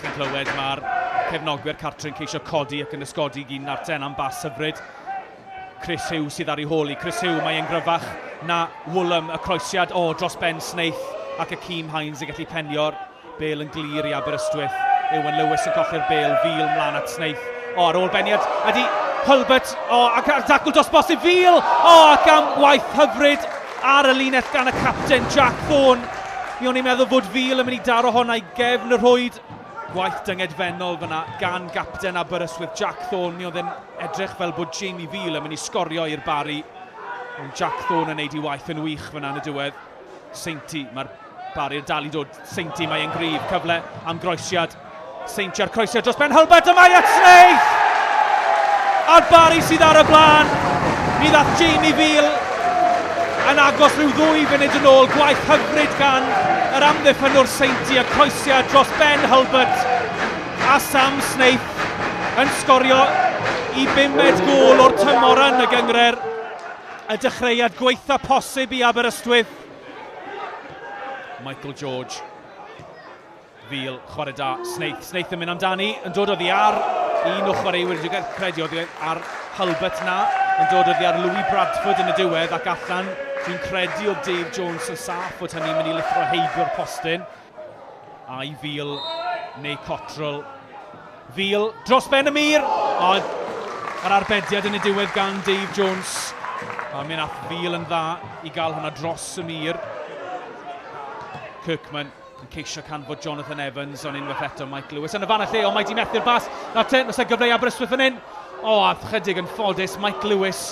chi'n clywed, mae'r cefnogwyr cartre'n ceisio codi ac yn ysgodi gyn Narten am bas hyfryd. Chris Hughes sydd ar ei hôl i. Chris Hughes, mae e'n gryfach na Woolham. Y croesiad, o, dros ben Snaith ac y Cîm Hines yn gallu penio'r bêl yn glir i Aberystwyth. Ewan Lewis yn colli'r bêl, Fil mlaen at Snaith. O, ar ôl beniad, ydy Hulbert, o, ac ar dacl dros bosib, Fil! O, ac am waith hyfryd ar y linell gan y capten Jack Thorne. Mi o'n i'n meddwl fod Fil yn mynd i daro honna i gefn y rhwyd. Gwaith dyngedfennol fyna gan gapten Aberystwyth Jack Thorne. Mi oedd e'n edrych fel bod Jamie Veal yn mynd i sgorio i'r Barri. Ond Jack Thorne yn neud ei waith yn wych fyna yn y diwedd. Seinti, mae'r Barri'r dal i dod. Seinti, mae e'n gryf. Cyfle am groesiad. Seinti a'r croesiad dros ben Hulbert, a mae at Snaith! A'r Barri sydd ar y blaen. Mi ddath Jamie Veal yn agos rhyw ddwy funud yn ôl. Gwaith hyfryd gan yr amddiffynnwr Seinti a croesiad dros Ben Hulbert a Sam Snaith yn sgorio i bumed gôl o'r tymor yn y gynghrair. Y dechreuad gweitha posib i Aberystwyth. Michael George. Veal, chwarae da, Snaith. Snaith yn mynd amdani, yn dod oddi ar un o chwaraewyr, dwi'n credu oddi ar Hulbert na, yn dod oddi ar Louis Bradford yn y diwedd ac allan. Dwi'n credu oedd Dave Jones yn saff fod hynny'n mynd i lithro heibio'r postyn. Ai Veal neu Cottrell. Veal dros ben y mur, ond yr arbediad yn y diwedd gan Dave Jones. A mi nath Veal yn dda i gael hwnna dros y mur. Kirkman yn ceisio canfod Jonathan Evans, ond unwaith eto Mike Lewis yn y fan y lle, ond mae di methu'r bas. Na te, nos e gyfle i Aberystwyth fan hyn. O, a chydig yn ffodus, Mike Lewis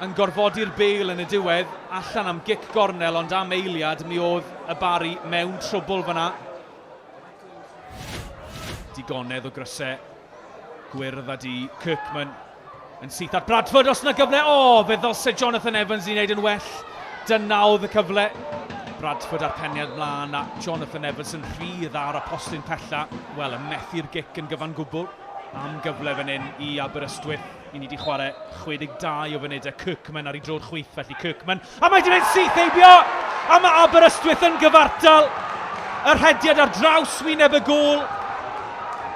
yn gorfodi'r bêl yn y diwedd, allan am gic gornel, ond am eiliad mi oedd y Barri mewn trwbl fyna. Digonedd o grysau gwyrdd a du. Kirkman yn syth at Bradford, os yna gyfle, o, oh, fe ddylse Jonathan Evans i wneud yn well. Dyna oedd y cyfle. Bradford a'r peniad mlaen a Jonathan Evans yn rhydd ar y postyn pella. Wel, yn methu'r gic yn gyfan gwbl. Am gyfle fan hyn i Aberystwyth. I ni wedi chwarae 62 o funudau. Kirkman ar ei droed chwith, felly Kirkman. A mae wedi mynd syth heibio! A mae Aberystwyth yn gyfartal. Y rhediad ar draws wyneb y gôl.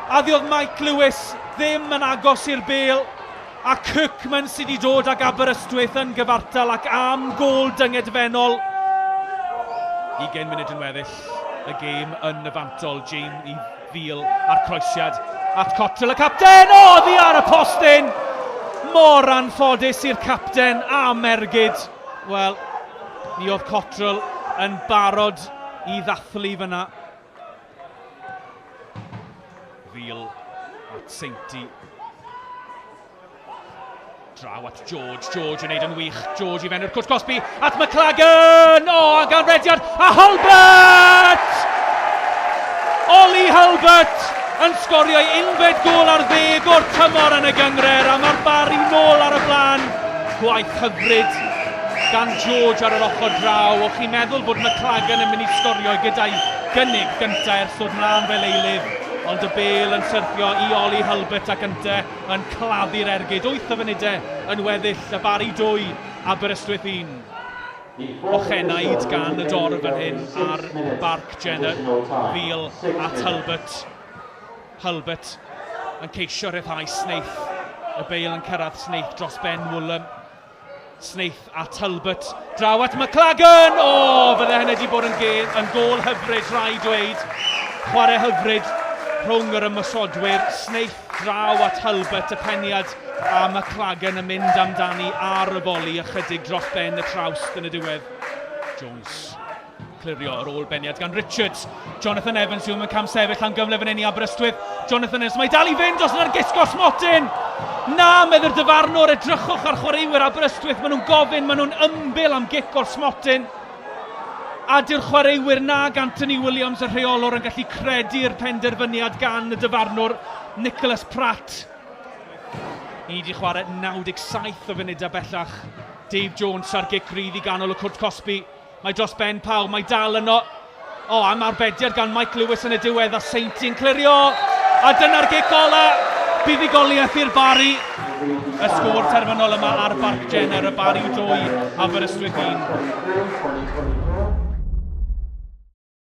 A ddiodd Mike Lewis ddim yn agos i'r bêl. A Kirkman sydd wedi dod ag Aberystwyth yn gyfartal ac am gôl dyngedfennol. 20 munud yn weddill y gêm yn y fantol. Jamie Veal a'r croesiad at Cottrell y capten! O, oddi ar y postyn! Mor anffodus i'r capten a Mergyd. Wel, mi oedd Cottrell yn barod i ddathlu fyna. Veal at Seinti. Draw at George, George yn neud yn wych, George i fewn i'r cwrt cosbi, at McLagan! O, oh, gan rediad, a Hulbert! Ollie Hulbert yn sgorio ei unfed gôl ar ddeg o'r tymor yn y gynghrair, a mae'r Barri nôl ar y blaen. Gwaith hyfryd gan George ar yr ochr draw. O'ch chi'n meddwl bod McLagan yn mynd i sgorio gyda'i gynnig gyntaf ers dod mlaen fel eilydd, ond y bêl yn syrthio i Ollie Hulbert ac ynte yn claddu'r ergyd. 8 o funudau yn weddill, y Barri 2, Aberystwyth 1. Ochenaid gan y dorf fan hyn ar Barc Jenner, Veal at Hulbert. Hulbert yn ceisio rhyddhau Snaith. Y bale yn cyrraedd Snaith dros ben Woolham. Snaith a Talbot draw at McLagan! O, oh, fydde hynny wedi bod yn, yn gôl hyfryd, rhaid dweud. Chwarae hyfryd rhwng yr ymosodwyr. Snaith draw at Hulbert, y peniad a McLagan yn mynd amdani ar y foli ychydig dros ben y trawst yn y diwedd. Jones Clirio ar ôl beniad gan Richards. Jonathan Evans yw yn cam sefyll am gyfle fan hyn i Aberystwyth. Jonathan Evans, mae dal i fynd os yna'r gisgo smotyn! Na, meddy'r dyfarnwr, edrychwch ar chwaraewyr Aberystwyth, maen nhw'n gofyn, maen nhw'n ymbil am gic o'r smotyn. A dyw'r chwaraewyr nag Anthony Williams y rheolwr yn gallu credu'r penderfyniad gan y dyfarnwr Nicholas Pratt. Ni wedi chwarae 97 o funudau bellach. Dave Jones ar gic rydd i ganol y cwrt cosbi. Mae dros ben pawb, mae dal yno. O, am arbediad gan Mike Lewis yn y diwedd a Seinti yn clirio. A dyna'r gic ola. Buddugoliaeth i'r Barri. Y sgôr terfynol yma ar Barc Jenner, y Barri 2, Aberystwyth 1.